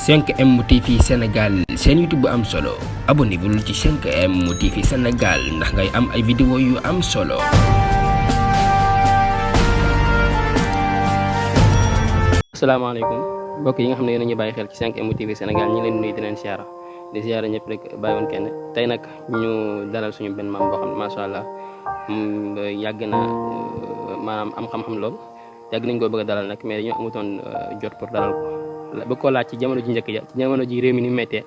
5M TV Sénégal seen YouTube bu am solo abonnez-vous ci 5M TV Sénégal ndax ngay am ay vidéo yu am solo. asalaamaaleykum mbokk yi nga xam ne yéen a ñu bàyyi xel ci 5M TV Sénégal ñi leen nuyu di leen siyaara di siyaara ñëpp rek bàyyiwoon kenn tey nag ñu dalal suñu benn maam boo xam ne macha allah yàgg na maanaam am xam-xam lool yàgg nañ koo bëgg a dalal nag mais dañoo amutoon jot pour dalal ko bëgg koo laaj ci jamono ji njëkk ja ci jamono ji réew mi ni méttee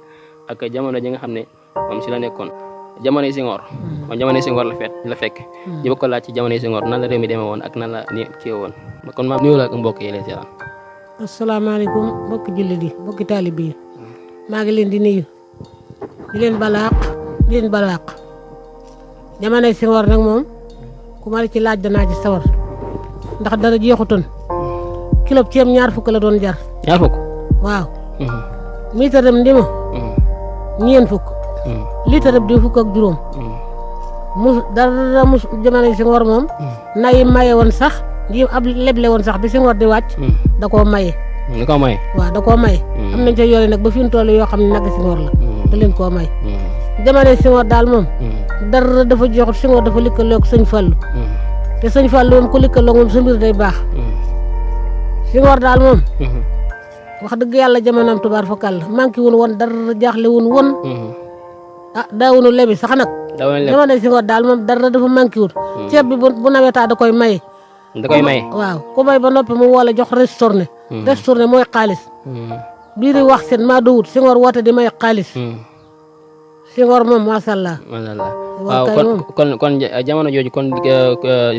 ak jamono ji nga xam ne moom si la nekkoon jamonoy Senghor moom jamonoy Senghor la fekk ñu bëgg ko laaj ci jamonoy Senghor nan la réew mi demee woon ak nan la ni kii woon kon maam nuyu la ak mbokk yi leen siyaara. asalaamaaleykum mbokki jullit yi mbokki taalibe yi maa ngi leen di nuyu di leen balaaq jamonoy Senghor nag moom ku ma ci laaj danaa ci sawar ndax dara jeexutoon kilo ceeb ñaar fukk la doon jar. ñaar fukk. waaw. liitaram ndima. ñeent fukk. liitaram di fukk ak juróom. dara jamonoy Senghor moom. nay maye woon sax ngi ab leble woon sax bi Senghor di wàcc. da koo maye. da koo maye. waaw da koo maye. am nañ ca yoole nag ba fi mu toll yoo xam ne nag Senghor la. da leen koo may. jamonoy Senghor daal moom. dara dafa jeexut Senghor dafa lëkkaloo ak sëñ Fallu. te sëñ Fallu moom ku lëkkaloo moom sa mbir day baax. Senghor daal moom. wax dëgg yàlla jamonoom tubaar fakal la manqué woon dara jaaxle woon. daawunu lebi sax nag. jamonoy Senghor daal moom dara dafa manqué wul. ceeb bi bu nawetaa da koy maye. da koy maye waaw ku bay ba noppi mu woo jox restaurné. restaurné mooy xaalis. biiri wax seen maa dowut Senghor woote di may xaalis. Senghor moom macha allah. waaw kon jamono jooju kon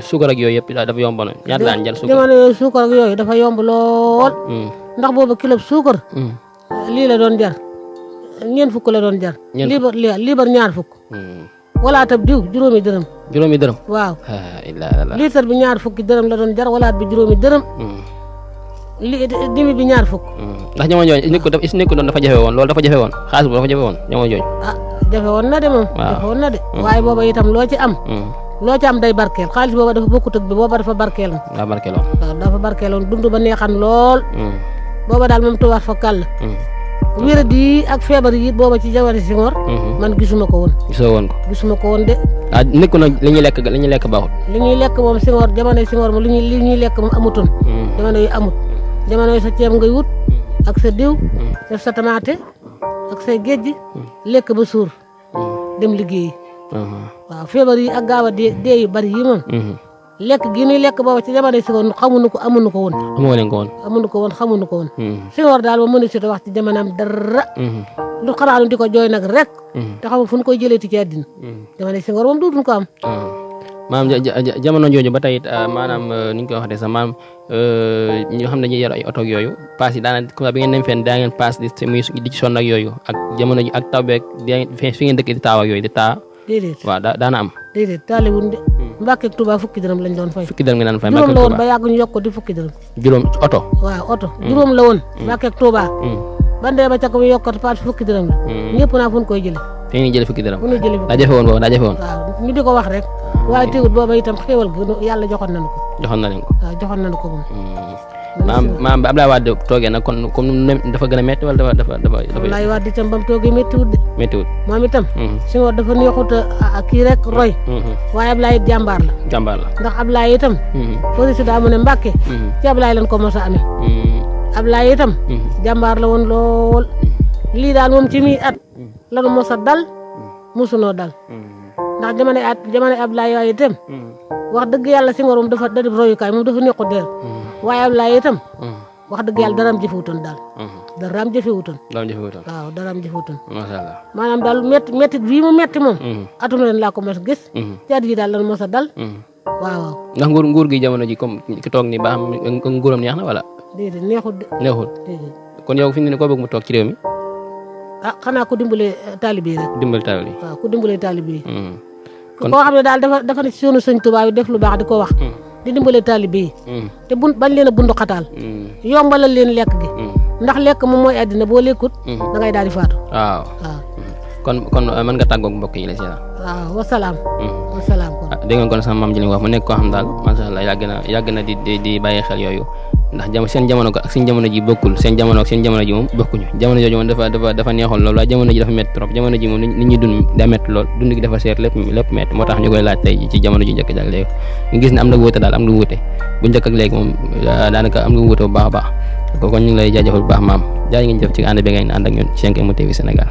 suukar ak yooyu yëpp dafa yomboon ñaata daan jar suukar. jamono yooyu suukar ak yooyu dafa yomb lool. ndax boobu kilo suukar. lii la doon jar ñeent fukk la doon jar. liibar ñaar fukk. walaatab diw juróomi dërëm. juróomi dërëm. waaw. liitar bi ñaar fukki dërëm la doon jar walaat bi juróomi dërëm. dimi bi ñaar fukk. ndax jamono jooju nekku doon dafa jafe woon loolu dafa jafe woon xaalis bu dafa jafe woon jamono jooju. jafe woon na de moom. jafe woon na de. waaye booba itam loo ci am day barkeel xaalis booba dafa bokkut ak bi booba dafa barkeeloon. waaw dafa barkeeloon dund ba neexan lool. booba daal moom tubaab fa kàll. wér di ak feebar yi booba ci jamono Senghor. man gisuma ko woon. gisuma ko woon de. nekku nag li ñuy lekk baaxul. li ñuy lekk moom Senghor jamono Senghor moom li ñuy lekk moom amutoon. jamono yi amut jamono yi sa ceeb ngay wut. ak sa diw. def sa tamaate ak say géej lekk ba suur. dem liggéeyi. waaw feebar yi ak gaaw a dee yu bari yi moom. lekk gi ñuy lekk booba ci jamono Senghor amuñu ko woon. xamuñu ko woon. Senghor daal moom mënu si wax ci jamonoom dara. lu xanaa di ko jooy nag rek. te xamul fu ñu koy jëlee ci àddina. jamono Senghor moom duutuñ ko am. maanaam jamono jooju ba tey maanaam ni ñu koy waxee sax maanaam ñoo xam ne dañuy yor ay oto yooyu paas yi daanaka comme bi ngeen dem fenn daa ngeen paas di ci sonn ak yooyu ak jamono ji ak taw beeg fi ngeen dëkk di taaw ak yooyu di taa. déedéet waaw daana am. déedéet taaliwun de. Mbàkke ak Touba fukki dërëm lañ doon fay. juróom la woon ba yàgg ñu yokk ko di fukki dërëm. juróom oto. waaw oto juróom la woon. Mbàkke ak Touba. ba ndee ba ca ko yokk ko paas fukki dërëm la. ñëpp naa fu ñu koy jëlee. fi ngeen jëlee fukki dërëm. daa jafe woon boobu daa jafe woon. waaw ñu di ko wax rek. waaye teewut booba itam xéewal gi yàlla joxoon nañu ko. joxoon na leen ko. waaw joxoon nañu ko moom. maam ba Abdoulaye Wade toogee nag kon comme dafa gën a métti wala dafa. Abdoulaye Wade itam ba mu toogee méttiwut de. méttiwut moom itam. Senghor dafa neexut a kii rek roy. waaye Abdoulaye it jàmbaar la. ndax Abdoulaye itam. président mu ne Mbàkke. ci Abdoulaye lañ ko mos a amee. Abdoulaye itam. jàmbaar la woon lool. lii daal moom ci mi at. lanu mos a dal mosunoo dal. ndax jamono Abdoulaye waaye itam. wax dëgg yàlla Senghor moom dafa def royukaay moom dafa neexut der. waaye Abdoulaye itam. wax dëgg yàlla daraam jëfewutoon daal. daraam jëfewutoon. waaw daraam jëfewutoon. macha allah maanaam daal métti bii mu métti moom. atum ren laa ko mos gis. ci at yi daal lan mos a dal. waaw. ndax nguur gi jamono ji comme ki toog nii ba xam nguuram neex na wala. déedéet neexut de. déedéet kon yow fi mu ne koo bëgg mu toog ci réew mi. xanaa ku dimbale taalibe yi rek. waaw ku dimbale taalibe yi. koo xam ne daal dafa ne ci yoonu Sëñ Tuubaa bi def lu baax di ko wax. di dimbale taalibe yi. te bañ leen a bundu xataal. yombalal leen lekk gi. ndax lekk moom mooy àddina boo lekkut. da ngay daal di faatu. waaw. kon mën nga tàggoog mbokk yi la si waaw wasalaam. wasalaam kon. dégg nga kon sama maam ji li wax mu nekk koo xam daal macha allah yàgg na di bàyyi xel yooyu ndax seen jamono ko ak seen jamono ji bokkul seen jamono ak seen jamono ji moom bokkuñu jamono jooju moom dafa neexoon lool waaye jamono ji dafa métti trop jamono ji moom nit ñi dund daa métti lool dund gi dafa seer lépp métti moo tax ñu koy laaj tey ci jamono ji njëkk ak léegi ñu gis ne am na wuute daal am na wuute bu njëkk ak léegi moom daanaka am na wuute bu baax a baax kon ñu ngi lay jaajëfal bu baax maam jaay ngeen jëf ci ànd bi ngeen ànd ak ñun 5M TV Sénégal